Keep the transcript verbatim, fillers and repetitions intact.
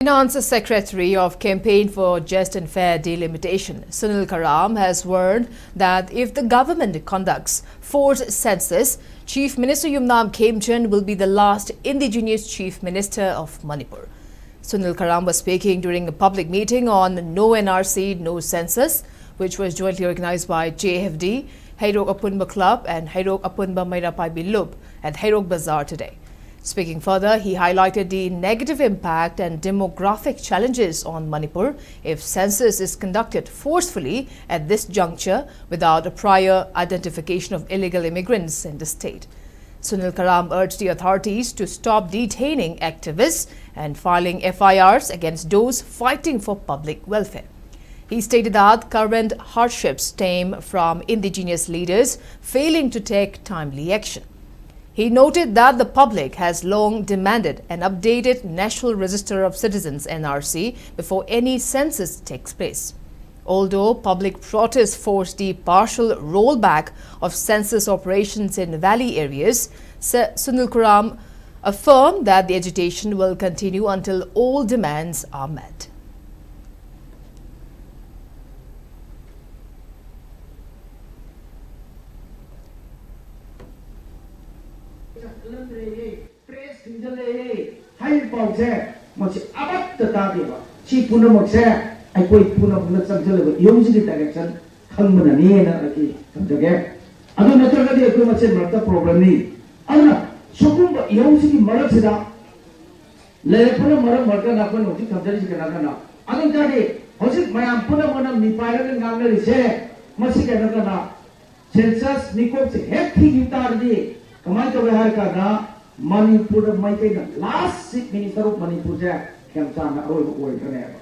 Finance Secretary of Campaign for Just and Fair Delimitation, Sunil Karam, has warned that if the government conducts forced census, Chief Minister Yumnam Khemchand will be the last indigenous Chief Minister of Manipur. Sunil Karam was speaking during a public meeting on No N R C, No Census, which was jointly organized by J F D, Heirok Apunba Club, and Heirok Apunba Meira Paibi Lup at Heirok Bazaar today. Speaking further, he highlighted the negative impact and demographic challenges on Manipur if census is conducted forcefully at this juncture without a prior identification of illegal immigrants in the state. Sunil Karam urged the authorities to stop detaining activists and filing F I Rs against those fighting for public welfare. He stated that current hardships stem from indigenous leaders failing to take timely action. He noted that the public has long demanded an updated National Register of Citizens, N R C, before any census takes place. Although public protests forced the partial rollback of census operations in valley areas, Sa- Sunil Karam affirmed that the agitation will continue until all demands are met. Press ꯊꯤꯡꯖꯤꯜꯂꯛꯑꯦ ꯍꯥꯏꯔꯤꯕ ꯄꯥꯎꯁꯦ, ꯃꯁꯤ ꯑꯃꯠꯇ ꯇꯥꯗꯦꯕ꯫ ꯁꯤ ꯄꯨꯝꯅꯃꯛꯁꯦ ꯑꯩꯈꯣꯏ ꯄꯨꯝꯅꯃꯛꯅ ꯆꯪꯁꯤꯜꯂꯒ ꯏꯍꯧꯁꯤꯒꯤ ꯗꯥꯏꯔꯦꯛꯁꯟ ꯈꯪꯕꯅꯅꯦꯅ ꯑꯩ ꯊꯝꯖꯒꯦ꯫ ꯑꯗꯨ ꯅꯠꯇ꯭ꯔꯒꯗꯤ ꯑꯩꯈꯣꯏ ꯃꯁꯦꯟ ꯃꯔꯛꯇ ꯄ꯭ꯔꯣꯕ꯭ꯂꯦꯝꯅꯤ꯫ ꯑꯗꯨꯅ ꯁꯤꯒꯨꯝꯕ ꯏꯍꯧꯁꯤꯒꯤ ꯃꯔꯛꯁꯤꯗ ꯂꯩꯔꯛꯄꯅ ꯃꯔꯝ ꯑꯣꯏꯔꯀꯥꯟꯗ ꯑꯩꯈꯣꯏꯅ ꯍꯧꯖꯤꯛ ꯊꯝꯖꯔꯤꯁꯤ ꯀꯅꯥ ꯀꯅꯥ? ꯑꯗꯨ ꯑꯣꯏꯇꯥꯔꯗꯤ ꯍꯧꯖꯤꯛ ꯃꯌꯥꯝ ꯄꯨꯝꯅꯃꯛꯅ ꯃꯤꯄꯥꯏꯔꯒ ꯉꯥꯡꯅꯔꯤꯁꯦ, ꯃꯁꯤ ꯀꯩꯅꯣ ꯀꯅꯥ? ꯁꯦꯟꯁꯁ ꯃꯤꯀꯣꯛꯁꯦ ꯍꯦꯛ ꯊꯤꯈꯤꯕ ꯇꯥꯔꯗꯤ ꯀꯃꯥꯏꯅ ꯇꯧꯒꯦ ꯍꯥꯏꯔ ꯀꯥꯟꯗ ꯃꯅꯤꯄꯨꯔꯗ ꯃꯩꯇꯩꯅ ꯂꯥꯁ ꯆꯤꯐ ꯃꯤꯅꯤꯁꯇꯔ ꯑꯣꯐ ꯃꯅꯤꯄꯨꯔꯁꯦ ꯈꯦꯝꯆꯥꯟꯅ ꯑꯔꯣꯏꯕ ꯑꯣꯏꯒꯅꯦꯕ꯫